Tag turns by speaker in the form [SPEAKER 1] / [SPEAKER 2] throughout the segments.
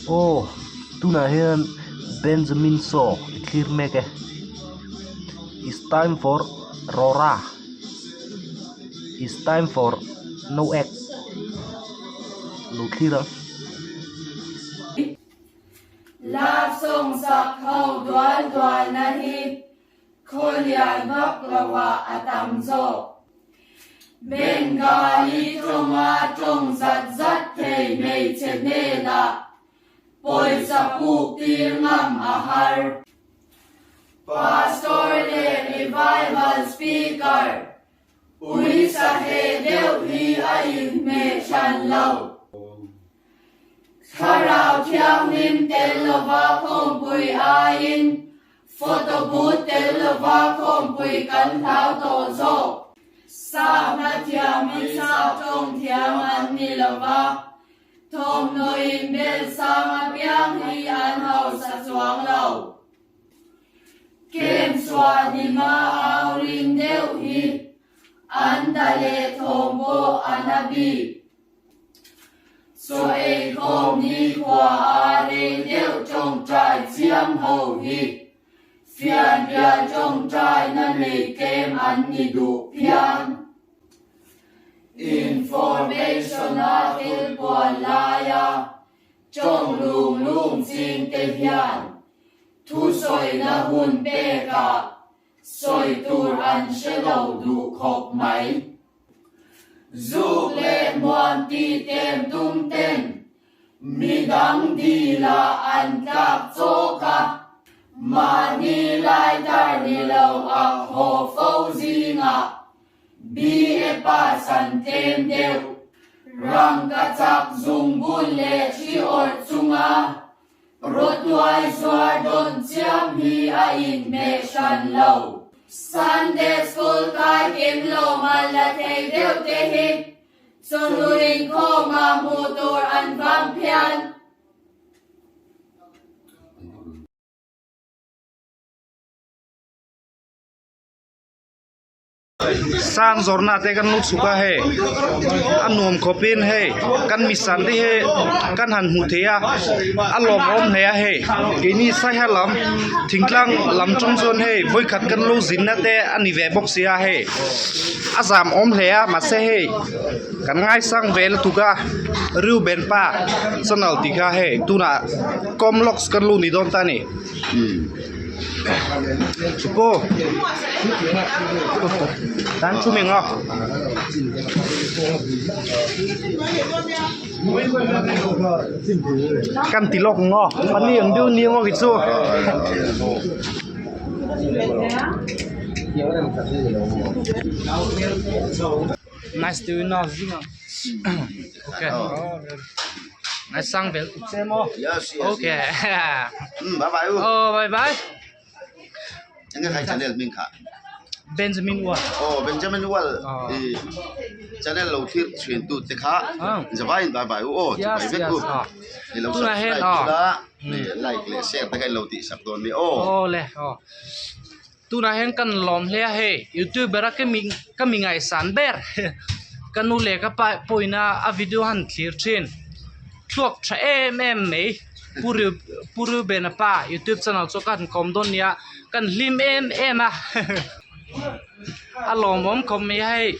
[SPEAKER 1] Aw tunah hian Benjamin saw i thlir mek e it's time for rora it's time for no ek lo thlir ang.
[SPEAKER 2] Love song sak ho dual dual na hi Khawlian vak lovah a tam zawk. Bengali tawnga tawng zat zat thei hmeichhe hnenah pawisa puk tir ngam a har. Pastor leh Revival Speaker uisa he deuh hi a inhmeh hran lo. Thlarau Thianghlim tel lova khawmpui aiin Photo booth tel lova khawmpui kan hlau tawh zawk. Sap hlathiamin sap tawng thiam an ni lova, thawmhnawin bel sang apiang hi an hausa chuang lo. Kem chhuah hnima au ring deuh hi an ta leh thawm pawh a na bik. Chaw eikhawm nikhua a rei deuh tawngtai chiam ho hi fianrial tawngtaina nei tlem an ni duh phian. Information-a thil puan laia tawng lung lung ching te hian thusawina hun pekah sawi tur an hre lo duh khawp mai. Zuk leh hmuam tih tem tum ten midang dilah an tlak chawk a, mahni laitar ni lo a haw fo zingah BA pass an tlem deuh. Rangkachak zungbun leh thi awrh chunga Rawtuai zuar dawn chiam hi a inhmeh hran lo. Sunday school kai kim lo mal la thei deuh te hi chawhnu inkhawmah hmuh tur an vang phian.
[SPEAKER 1] Sang zawrhna te kan lo chhuk a hei a nuam khawp in hei kan misan te hi kan han hmuh theih a a lawmawm hle a hei keini saiha lam thingtlang lam tang chuan hei vawikhat kan lo zin na te a ni ve bawk sia hei a zam awm hle a mahse hei kan ngaisang ve lutuk a Reuben pa channel tih kha hei tunah Comlocks kan lo ni dawn ta a ni. Cô Tán chú mình không? Căn tí lộc ngò, bắn niềng điêu niềng ngò cái chú. Nice to know you. Okay. Nice sang vel tuk che mo.
[SPEAKER 3] Yes, yes.
[SPEAKER 1] Okay.
[SPEAKER 3] Bye bye.
[SPEAKER 1] Oh, bye bye.
[SPEAKER 3] Enge khai channel hming kha?
[SPEAKER 1] Benjamin Wall.
[SPEAKER 3] Oh, Benjamin Wall.
[SPEAKER 1] Oh.
[SPEAKER 3] I channel lo thlir thin tu te kha. Zavai in bye bye u. Oh,
[SPEAKER 1] Yes,
[SPEAKER 3] chibai vek
[SPEAKER 1] yes.
[SPEAKER 3] u.
[SPEAKER 1] Oh.
[SPEAKER 3] Ni lo
[SPEAKER 1] Tunah hian,
[SPEAKER 3] subscribe
[SPEAKER 1] oh.
[SPEAKER 3] ula, like leh share te kha in lo tih sak dawn ni. Oh.
[SPEAKER 1] Oh le. Oh. Tunah hian kan lawm hle a hei youtuber a ka mi ngaihsan ber ka nu leh ka pa pawhin a a video han thlir thin thluak tha em em mai Pu Ru Pu Reuben-a pa youtube channel chu ka han kawm dawn nia kan hlim em em a a lawmawm khawp mai a hei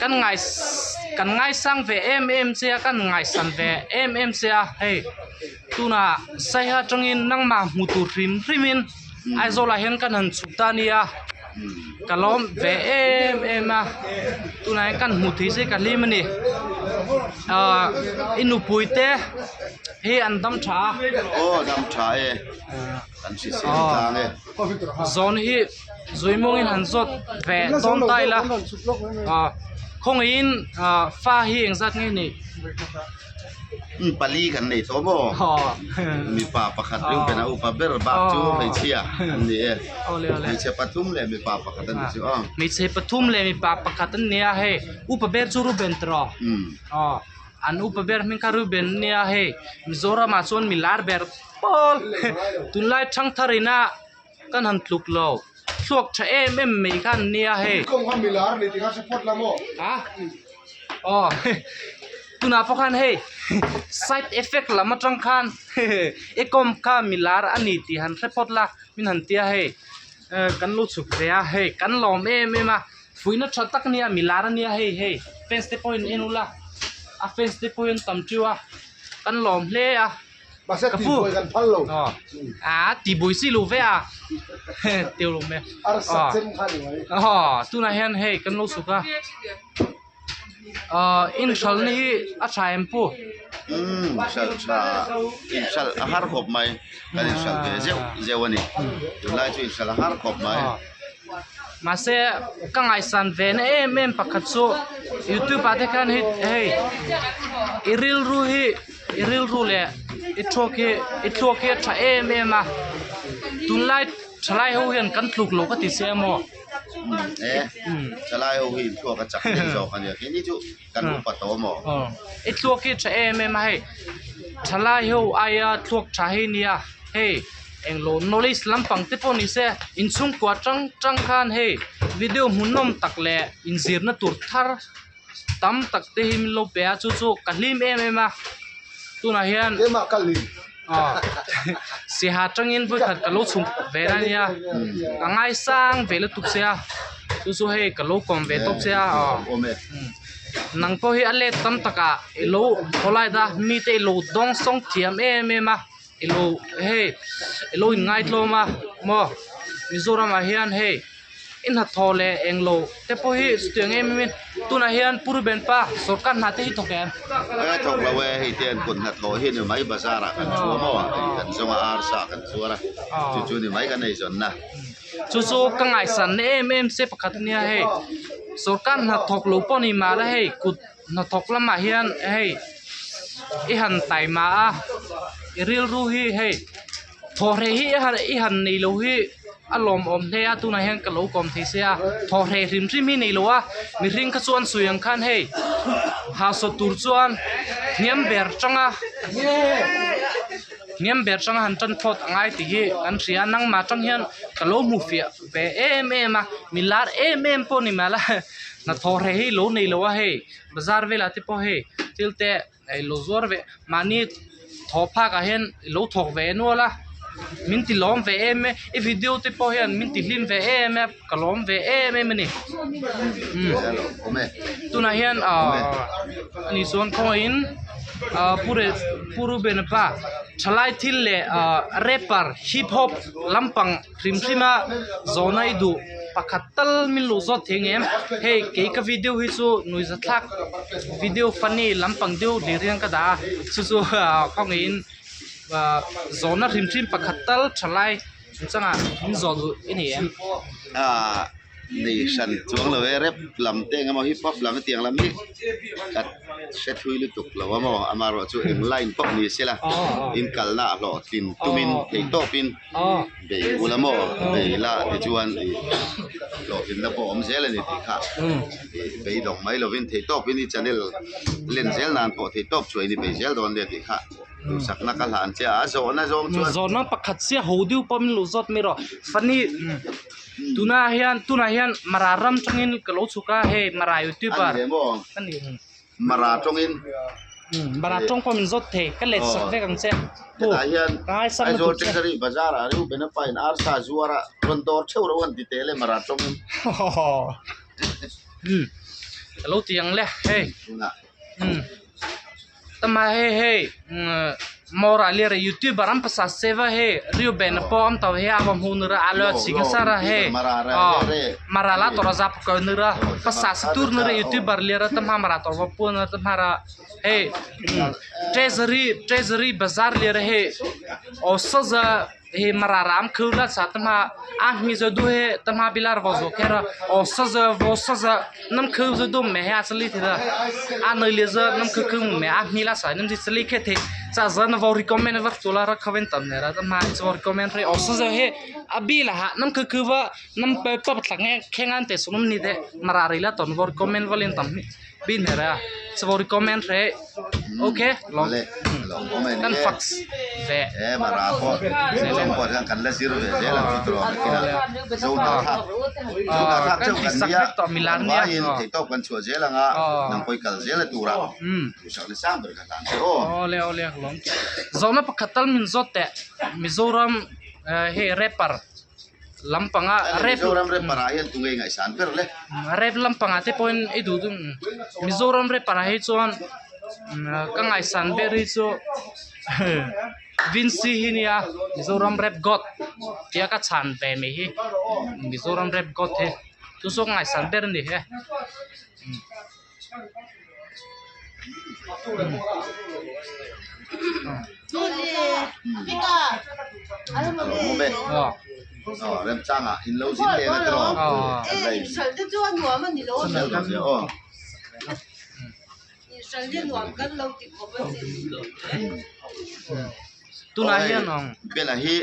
[SPEAKER 1] kan ngai kan ngaisang ve em em che a kan ngaihsan ve em em che a hei tunah saiha atangin nangmah hmu tur hrim hrimin. Aizawl ah hian kan han chhuk ta ania ka lawm ve em em a tunah hian kan hmu thei che ka hlim ani ahh i nupui te hi an dam tha a
[SPEAKER 3] aw dam tha e an hrisel tlang e
[SPEAKER 1] zawn hi zuimawngin han zawt ve dawn ta ila ah khawngaihin ah fa hi engzat nge ni.
[SPEAKER 3] Pali kan nei tawh maw? Mipa pakhat Reuben a upa ber bak chu hmeichhia an ni e. Hmeichhe pathum leh mipa pakhat an ni chu aw.
[SPEAKER 1] Hmeichhe pathum leh mipa pakhat an ni a hei upa ber chu Reuben tiraw? Aw an upa ber hming kha Reuben a nia hei Mizoramah chuan mi lar ber pawl tunlai thangthar ina kan han tluk lo thluak tha em em mai kha an nia hei. Aw tunah pawh khan hei. Side effect lam atang khan i kawm kha milar a ni tih han hre phawt la min han tia hei kan lo chhuk ve a hei kan lawm em em a fuihna tha tak ania milar ania hei hei fans te pawhin en ula a fans te pawhin tam tiu a kan lawm hle a
[SPEAKER 4] Mahse
[SPEAKER 1] ka pu
[SPEAKER 4] tihbuai kan phal lo.
[SPEAKER 1] Aw a tihbuai si lo ve a teu lo mai
[SPEAKER 4] Arsa chem kha ni mai.
[SPEAKER 1] Aw tunah hian hei kan lo chhuk a. Aaa inhralhna hi a tha em pu?
[SPEAKER 3] Umm hralh tha inhralh a har khawp mai kan inhralh ve zeuh zeuh a ni tunlai chu inhralh a har khawp mai.
[SPEAKER 1] Mahse ka ngaihsan ve na em em pakhat chu youtube ah te khan hei hei i rilru hi i rilru leh i thluak hi i thluak hi a tha em em a tunlai thalai ho hian kan tluk lo ka ti che emaw.
[SPEAKER 3] E thalai ho hi thluak a chak deuh zawk a nia keini chu kan upa tawh maw?
[SPEAKER 1] I thluak hi tha em em a hei thalai ho aia thluak tha hi nia hei englo knowledge lampang te pawh ni se inchhungkua tang tang khan hei video hmuhnawm tak leh inzirna tur thar tam tak te hi min lo pe a chu chu ka hlim em em a tunah hian aw siaha tangin vawikhat ka lo chhung ve na nia ka ngaisang ve lutuk che a chu chu hei ka lo kawm ve tawp che a aw nang pawh hi a let tam takah i lo khawlai da mite i lo dawng sawng thiam em em a i lo hei i lo inngaithlawm a maw Mizoramah hian hei. I hnathawh leh englo te pawh hi chutiang em em in tunah hian Pu Ruben pa sawrkar hna te hi thawk em?
[SPEAKER 3] E thawk lo e, hei te an kut hnathawh hi ni mai bazar ah kan thu a maw hei kan zawng a arsa kan zuar a chu chu ni mai kan eizawn na.
[SPEAKER 1] Chu chu ka ngaihsan na em em che pakhat ania hei sawrkar hnathawk lo pawh ni mah la hei kut hnathawk lamah hian hei i han taima a i rilru hi hei Thawhreh hi i han nei lo hi a lawmawm hle a tunah hian ka lo kawm thei sia thawhreh hrim hrim hi nei lo a mihring kha chuan sawi ang khan hei hahsawt tur chuan hniam ber tanga hniam ber tanga han tan phawt a ngai tih hi kan hria a nangmah tang hian ka lo hmu fiah ve em em a mi lar em em pawh ni mahla hna thawhreh hi lo nei lo a hei bazar velah te pawh hei thil te. Hei lo zuar ve mahni thawh phak ah hian i lo thawk ve nual a min ti lawm ve em e i video te pawh hian min ti hlim ve em e ka lawm ve em em a ni umm tunah hian ahh ani chuan khawngaihin ahh pu re pu Reuben-a pa thalai thil leh ahh rapper hip hop lampang hrim hrim a zawhna i duh pakhat tal min luh zawt thei ang em hei kei ka video hi chu nuihza thlak video funny lampang deuh hlir hian ka dah a chu chu ah khawngaihin ah zawhna hrim hrim pakhat tal tha lai chungchangah min zawh duh i ni em.
[SPEAKER 3] Ah nei hran chuang lo e rap lam te eng emaw hip hop lam hetiang lam hi ka hre thui lutuk lo a maw amaherawhchu eng line pawh ni sela in kalna ah hlawhtlin tumin theihtawpin. Bei ula maw bei la tichuan ih hlawhtlinna pawh awm zel a ni tih kha ih beidawng mai lovin theihtawpin i channel len zel nan pawh theihtawp chuain i bei zel dawn nia tih kha duhsakna ka hlan che a, a zawhna zawng chuan.
[SPEAKER 1] Zawhna pakhat sia ho deuh pawh min luh zawt mai rawh funny tunah hian tunah hian Mara ram tangin ka lo chhuk a hei Mara youtuber
[SPEAKER 3] A ni ve maw?
[SPEAKER 1] A ni.
[SPEAKER 3] Mara tawngin.
[SPEAKER 1] Mara tawng pawh min zawt thei ka let sak vek ang che.
[SPEAKER 3] Hetah hian Aizawl Treasury Bazar ah Reuben a pain arsa zuar a rawn dawr theuh reuh an ti tel e Mara tawngin.
[SPEAKER 1] Ka lo ti ang le hei. Tama hei hei Mora lera youtuber an pasa seva he Reuben pawh am tau he ava hmu nura alo ching sara he mara la tora zap ko nura pasa satur nura youtuber lera tamha mara tor va pu nura tamha ra he treasury treasury bazar lera he o saza he mara ram khu la sa tamha a hmi zo du he tamha bilar vo zo kher o saza vo saza nam khu zo dum me he a chali thira a noi le za nam khu khu me a hmi la sa nam ji chali khe the cha za na vo recommend var chula ra khawen tam ne ra tamha cho recommend re o saza he a bi la ha nam khu khu wa nam pe pa thlang e khengan te sunum ni de mara ri la ton vo recommend valin tam hi. Pin her a chaw recommend hre okay lawm kan fax ve
[SPEAKER 3] e mara pawh zawng pawh hian kan la zir ve zel ang chu tiraw nakinah zo hna thlak zo hna thlak chauh kan nia kan vaiin theihtawp kan chhuah zel anga nang pawh i kal zel a turah duhsak ni sang ber ka hlan che aw.
[SPEAKER 1] Awle awle lawm zawhna pakhat tal min zawt teh Mizoram hei rapper lampanga
[SPEAKER 3] rap Mizoram rapper ah hian tunge ngaihsan ber le
[SPEAKER 1] rap lampanga te pawhin i duh duh Mizoram rapper ah hi chuan ka ngaihsan ber hi chu Vincy hi nia Mizoram rap god tia ka chhan ve mai hi Mizoram rap god hi chu chu ka ngaihsan ber a ni e. Tunah hian ang.
[SPEAKER 3] Bena hi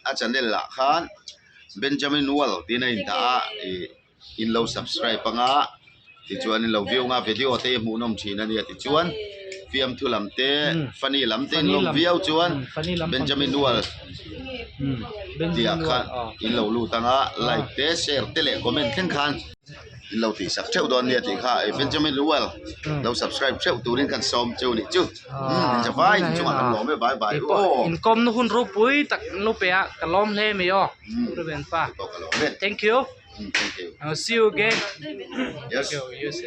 [SPEAKER 3] a channel ah khan Benjamin Wall tiin a indah a ih. in lo subscribe anga tichuan in lo view anga video te hi hmuhnawm thin a nia tichuan fiamthu lam te funny lam te in lawm viau chuan Benjamin Wall tih ah khan in lo lut anga like te share te leh comment thleng khan in lo tih sak theuh dawn nia tih kha Benjamin Wall lo subscribe theuh turin kan sawm cheu nih chu vai chungah kan lawm e bye bye aw.
[SPEAKER 1] Inkawmna hun ropui tak an lo pe a ka lawm hle mai aw Ruben pa thank you.
[SPEAKER 3] Thank you.
[SPEAKER 1] I'll see you again.
[SPEAKER 3] Yes.
[SPEAKER 1] Thank you. Yes.